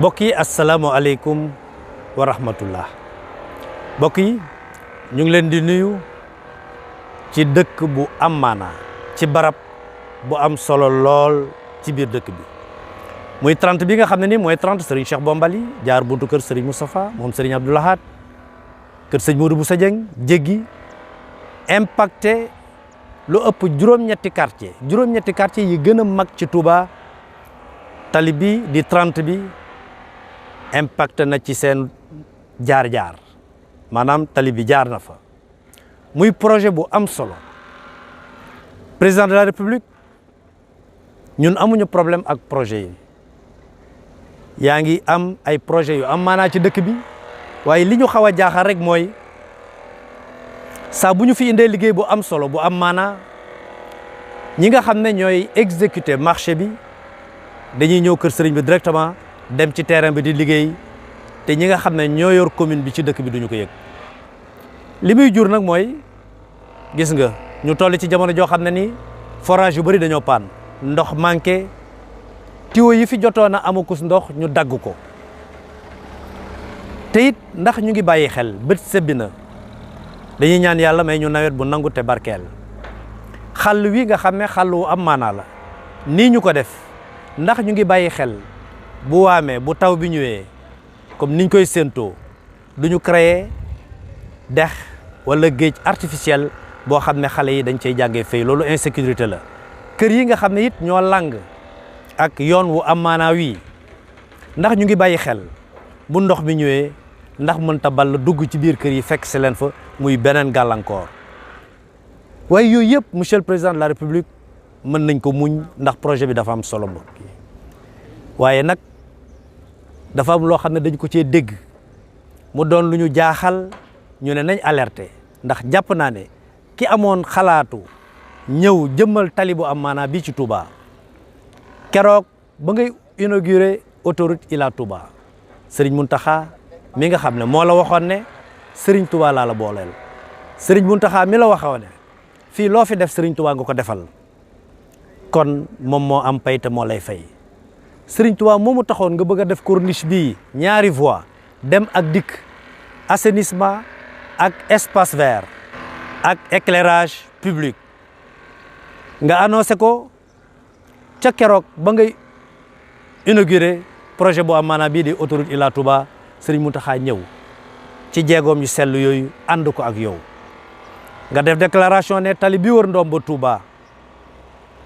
mbokk yi asalaamaaleykum wa rahmatullah mbokk yi ñu ngi leen di nuyu ci dëkk bu am maanaa ci barab bu am solo lool ci biir dëkk bi muy 30 bi nga xam ne ni mooy 30 Serigne Cheikh Bombali jaar buntu kër Serigne Moustapha moom Serigne Abdou Lahad kër Serigne Modou Bousso Dieng jéggi impacté lu ëpp juróom-ñetti quartier yi gën a mag ci Touba tali bi di 30 bi impacté na ci seen jaar-jaar maanaam tali bi jaar na fa muy projet bu am solo président de la république ñun amuñu problème ak projet yi yaa ngi am ay projet yu am maanaa ci dëkk bi waaye li ñu xaw a jaaxal rek mooy saa bu ñu fi indee liggéey bu am solo bu am maanaa ñi nga xam ne ñooy exécuter marché bi dañuy ñëw kër sëriñ bi directement dem ci terrain bi di liggéey te ñi nga xam ne ñoo yor commune bi ci dëkk bi duñu ko yëg li muy jur nag mooy gis nga ñu toll ci jamono joo xam ne ni forage yu bëri dañoo paan ndox manqué tuyau yi fi jotoon a amakus ndox ñu dagg ko te it ndax ñu ngi bàyyi xel bët sebbi na dañuy ñaan yàlla may ñu nawet bu nangu te barkeel xàll wi nga xam ne xàll wu am maanaa la nii ñu ko def ndax ñu ngi bàyyi xel bu waamee bu taw bi ñëwee comme niñ koy séentoo duñu créer dex wala géej artificiel boo xam ne xale yi dañ cey jàngee fay loolu insécurité la kër yi nga xam ne it ñoo lang ak yoon wu am maanaa wii ndax ñu ngi bàyyi xel bu ndox mi ñëwee ndax mënta ball dugg ci biir kër yi fekk si leen fa muy beneen gàllankoor waaye yooyu yëpp monsieur le président de la république mën nañ ko muñ ndax projet bi dafa am solo mbokk yi waaye nag dafa am loo xam ne dañ ko cee dégg mu doon lu ñu jaaxal ñu ne nañ alerter ndax jàpp naa ne ki amoon xalaatu ñëw jëmmal tali bu am maanaa bii ci Touba keroog ba ngay inauguré autoroute Ila Touba Serigne Mountakha mi nga xam ne moo la waxoon ne Serigne Touba laa la booleel Serigne Mountakha mi la waxoon ne fii loo fi def Serigne Touba nga ko defal kon moom moo am pay te moo lay fay Serigne Touba moomu taxoon nga bëgg a def corniche bii ñaari voie dem ak dikk assainissement ak espace vert ak éclairage public nga annoncé ko ca keroog ba ngay inauguré projet bu am maanaa bii di autoroute Ila Touba Serigne Mountakha ñëw ci jeegoom yu sell yooyu ànd ko ak yow nga def déclaration ne tali bi wër ndomba Touba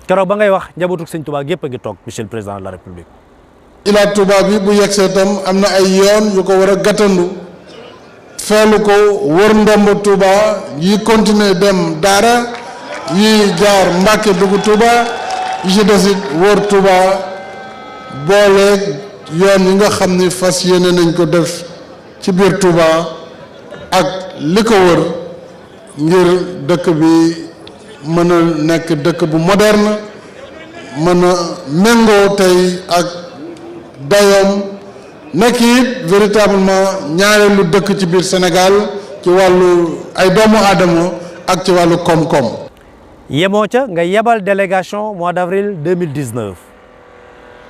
keroog ba ngay wax njabootu Serigne Touba gépp a ngi toog monsieur le président de la république. Ila Touba bi bu yegsee tam am na ay yoon yu ko war a gàttandu feelu ko wër ndomba Touba yi continuer dem Daara yi jaar Mbàkke dugg Touba yi ci desit wër Touba booleeg yoon yi nga xam ni fas yéene nañ ko def ci biir Touba ak li ko wër ngir dëkk bi mën a nekk dëkk bu moderne mën a méngoo tey ak dayoom nekk it véritablement ñaareelu dëkk ci biir Sénégal ci wàllu ay doomu aadama ak ci wàllu koom-koom. yemoo ca nga yebal délégation mois d'avril 2019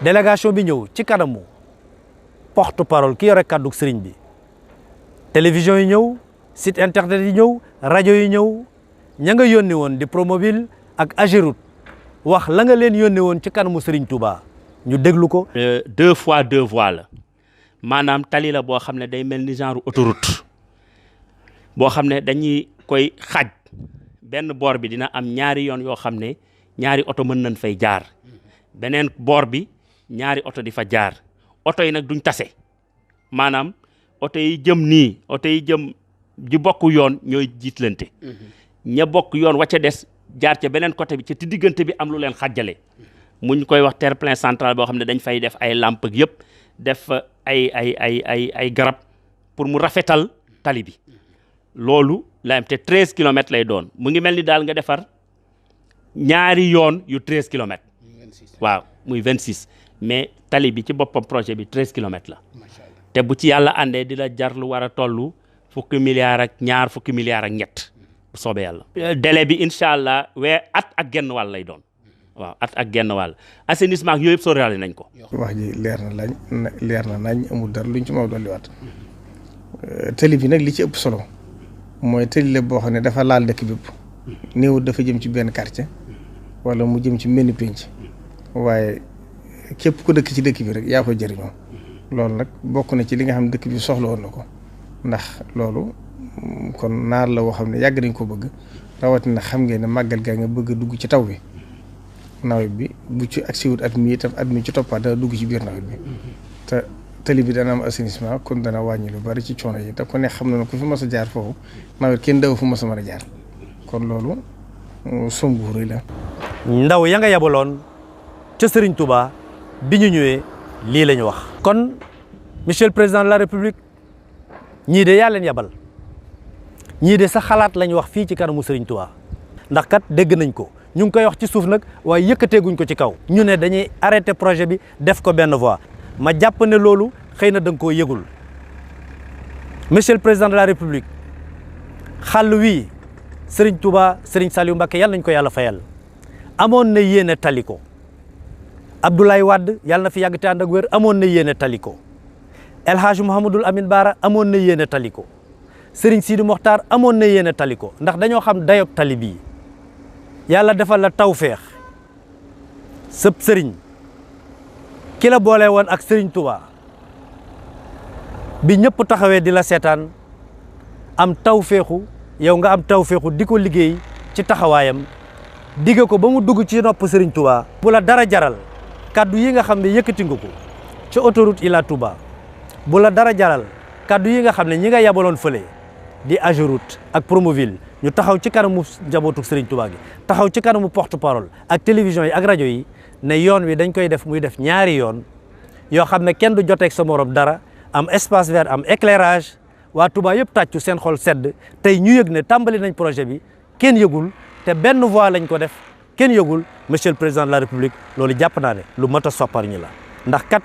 délégation bi ñëw ci kanamu porte parole ki yore kàddu sëriñ bi télévision yi ñëw site internet yi ñëw rajo yi ñëw ña nga yónni woon di Promoville ak Ageroute wax la nga leen yónni woon ci kanamu Serigne Touba ñu déglu ko. 2 fois 2 voies la maanaam tali la boo xam ne day mel ni genre autoroute boo xam ne dañuy koy xaaj benn boor bi dina am ñaari yoon yoo xam ne ñaari oto mën nañ fay jaar beneen boor bi ñaari oto di fa jaar oto yi nag duñ tase maanaam oto yi jëm nii oto yi jëm ji bokk yoon ñooy jiitlante. ña bokk yoon wacca des jaar ca beneen côté bi ca ti diggante bi am lu leen xàjjale mu ñu koy wax terre-plein central boo xam ne dañ fay def ay lamp ak yëpp def ay garab pour mu rafetal tali bi loolu la am te 13 kilomètres lay doon mu ngi mel ni daal nga defar ñaari yoon yu 13 kilomètres waaw muy 26 mais tali bi ci boppam projet bi 13 kilomètres la te bu ci yàlla àndee di la jar lu war a toll fukki milliards ak ñaar fukki milliards ak ñett bu soobee yàlla. délai bi incha allah at ak genn wàll lay doon waaw at ak genn wàll assainissement ak yooyu yëpp sóoraale nañ ko. wax ji leer na nañ amul dara luñ ci mën a dolliwaat tëli bi nag li ci ëpp solo mooy tëli la boo xam ne dafa laal dëkk bépp néew dafa jëm ci benn quartier wala mu jëm ci menn pénc waaye képp ku dëkk ci dëkk bi rek yaa koy jëriñoo loolu nag bokk na ci li nga xam ne dëkk bi soxla woon na ko ndax loolu kon naar la woo xam ne yàgg nañ ko bëgg rawatina xam ngeen ne màggal gaa nga bëgg a dugg ci taw bi nawet bi bu ci agsiwut at mi itam at mi ci toppaat dana dugg ci biir nawet bi te tali bi dana am assainissement kon dana wàññi lu bari ci coono yi te ku ne xam na ne ku fi mas a jaar foofu nawet kenn daw fu mas a mën a jaar kon loolu somb bu rëy la. ndaw ya nga yabaloon ca Serigne Touba bi ñu ñëwee lii la ñu wax. kon monsieur le président de la république ñii de yaa leen yabal ñii de sa xalaat la ñu wax fii ci kanamu Serigne Touba ndax kat dégg nañ ko ñu ngi koy wax ci suuf nag waaye yëkkateeguñ ko ci kaw. ñu ne dañuy arrêté projet bi def ko benn voie ma jàpp ne loolu xëy na da nga koo yëgul monsieur le président de la république xàll wii Serigne Touba Serigne Saliou Mbacké yàlla nañ ko yàlla fayal amoon na yéene tali ko Abdoulaye Wade yàlla na fi yàgg te ànd ak wér amoon na yéene tali ko El Hadj Mouhamadul Amin Baara amoon na yéene tali ko Serigne Sidi Mokhtar amoon na yéene tali ko ndax dañoo xam dayob tali bii yàlla defal la tawféex sëb Serigne ki la boole woon ak Serigne Touba bi ñëpp taxawee di la seetaan am tawféexu yow nga am tawféexu di ko liggéey ci taxawaayam digge ko ba mu dugg ci nopp Serigne Touba. bu la dara jaral kaddu yi nga xam ne yëkkati nga ko ci autoroute Ila Touba bu la dara jaral kaddu yi nga xam ne ñi nga yabaloon fële di Ageroute ak Promoville ñu taxaw ci kanamu njabootu Serigne Touba gi taxaw ci kanamu porte parole ak télévision yi ak rajo yi ne yoon wi dañ koy def muy def ñaari yoon yoo xam ne kenn du joteeg sa morom dara am espace vert am éclairage waa Touba yëpp tàccu seen xol sedd tey ñu yëg ne tàmbali nañ projet bi kenn yëgul te benn voie lañ ko def kenn yëgul monsieur le président de la république loolu jàpp naa ne lu mat a soppar ñi la ndax kat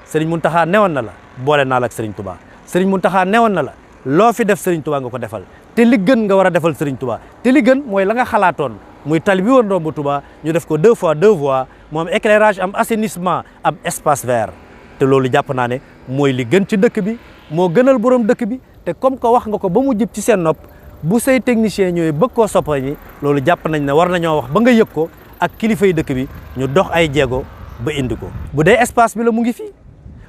Serigne Mountakha newoon na la boole naa la ak Serigne Touba Serigne Mountakha newoon na la loo fi def Serigne Touba nga ko defal te li gën nga war a defal Serigne Touba te li gën mooy la nga xalaatoon muy tali bi woon ndombu Touba ñu def ko 2 fois 2 voies moom éclairage am assainissement am espace vert te loolu jàpp naa ne mooy li gën ci dëkk bi moo gënal borom dëkk bi te comme que wax nga ko ba mu jib ci seen nopp bu say technicien ñëwee bëgg koo soppal ñi loolu jàpp nañ ne war nañoo wax ba nga yëg ko ak kilifa yi dëkk bi ñu dox ay jéego ba indi ko bu dee espace bi la mu ngi fii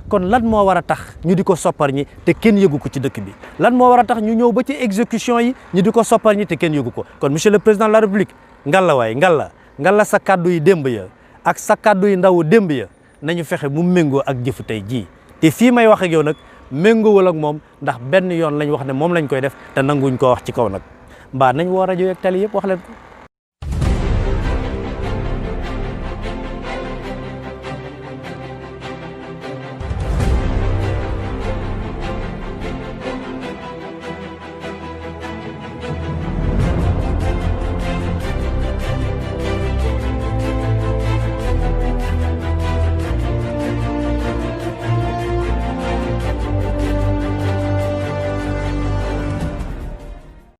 kon lan moo war a tax ñu di ko soppar ñi te kenn yëgu ko ci dëkk bi lan moo war a tax ñu ñëw ba ci exécution yi ñu di ko soppar ñi te kenn yëgu ko kon monsieur le président de la république ngalla waay ngalla sa kaddu yi démb ya ak sa kaddu yi ndawu démb ya nañu fexe mu méngoo ak jëfu tey jii te fii may wax ak yow nag méngoowul ak moom ndax benn yoon lañ wax ne moom lañ koy def te nanguñ ko wax ci kaw nag mbaa nañ woo rajo yeeg télé yëpp wax leen ko